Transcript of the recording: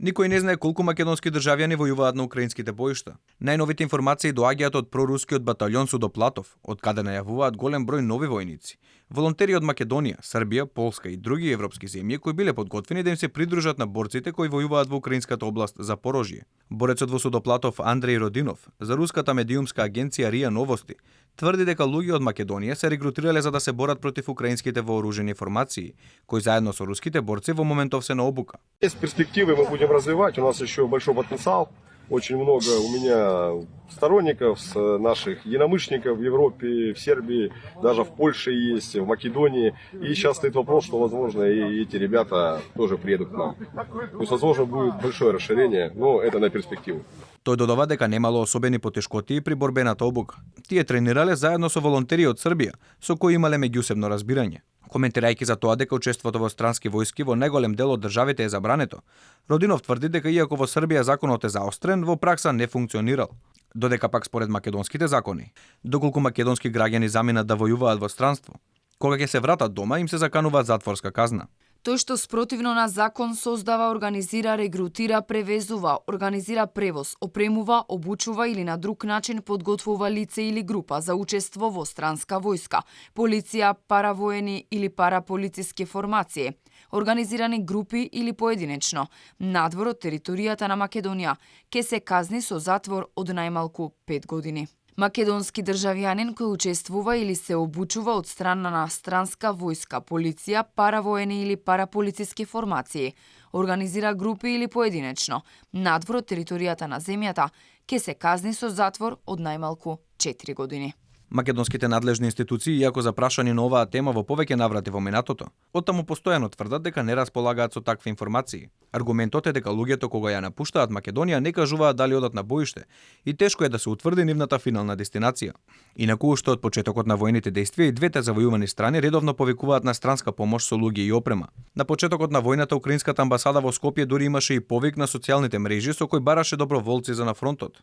Никој не знае колку македонски државјани војуваат на украинските боишта. Најновите информации доаѓаат од прорускиот баталјон Судоплатов, од каде најавуваат голем број нови војници. Волонтери од Македонија, Србија, Полска и други европски земји кои биле подготвени да им се придружат на борците кои војуваат во украинската област Запорожје. Борецот во Судоплатов Андреј Родинов за руската медиумска агенција РИА Новости тврди дека луѓе од Македонија се регрутирале за да се борат против украинските вооружени формации, кои заедно со руските борци во моментов се на обука. Есть перспективы, мы будем развивать, у нас еще большой потенциал. Очень много у меня сторонников, наших единомышленников в Европе, в Сербии, даже в Польше есть, в Македонии. И сейчас стоит вопрос, что, возможно, и эти ребята тоже приедут к нам. То есть, возможно, будет большое расширение, но это на перспективу. Тој додава дека немало особени потешкоти при борбената обука. Тие тренирале заедно со волонтери од Србија, со кои имале меѓусебно разбирање. Коментирајќи за тоа дека учеството во странски војски во најголем дел од државите е забрането, Родинов тврди дека иако во Србија законот е заострен, во пракса не функционирал. Додека пак според македонските закони, доколку македонски граѓани заминат да војуваат во странство, кога ќе се вратат дома им се заканува затворска казна. Тој што спротивно на закон создава, организира, регрутира, превезува, организира превоз, опремува, обучува или на друг начин подготвува лице или група за учество во странска војска, полиција, паравоени или параполициски формации, организирани групи или поединечно, надвор од територијата на Македонија, ке се казни со затвор од најмалку 5 години. Македонски државјанин кој учествува или се обучува од страна на странска војска, полиција, паравоени или параполициски формации, организира групи или поединечно, надвор од територијата на земјата, ке се казни со затвор од најмалку 4 години. Македонските надлежни институции, иако запрашани на оваа тема во повеќе наврати во минатото, оттаму постојано тврдат дека не располагаат со такви информации. Аргументот е дека луѓето кога ја напуштаат Македонија не кажуваат дали одат на боиште и тешко е да се утврди нивната финална дестинација. Инаку уште од почетокот на војните дејствија и двете завојувани страни редовно повикуваат на странска помош со луѓе и опрема. На почетокот на војната украинската амбасада во Скопје дури имаше и повик на социјалните мрежи со кој бараше доброволци за на фронтот.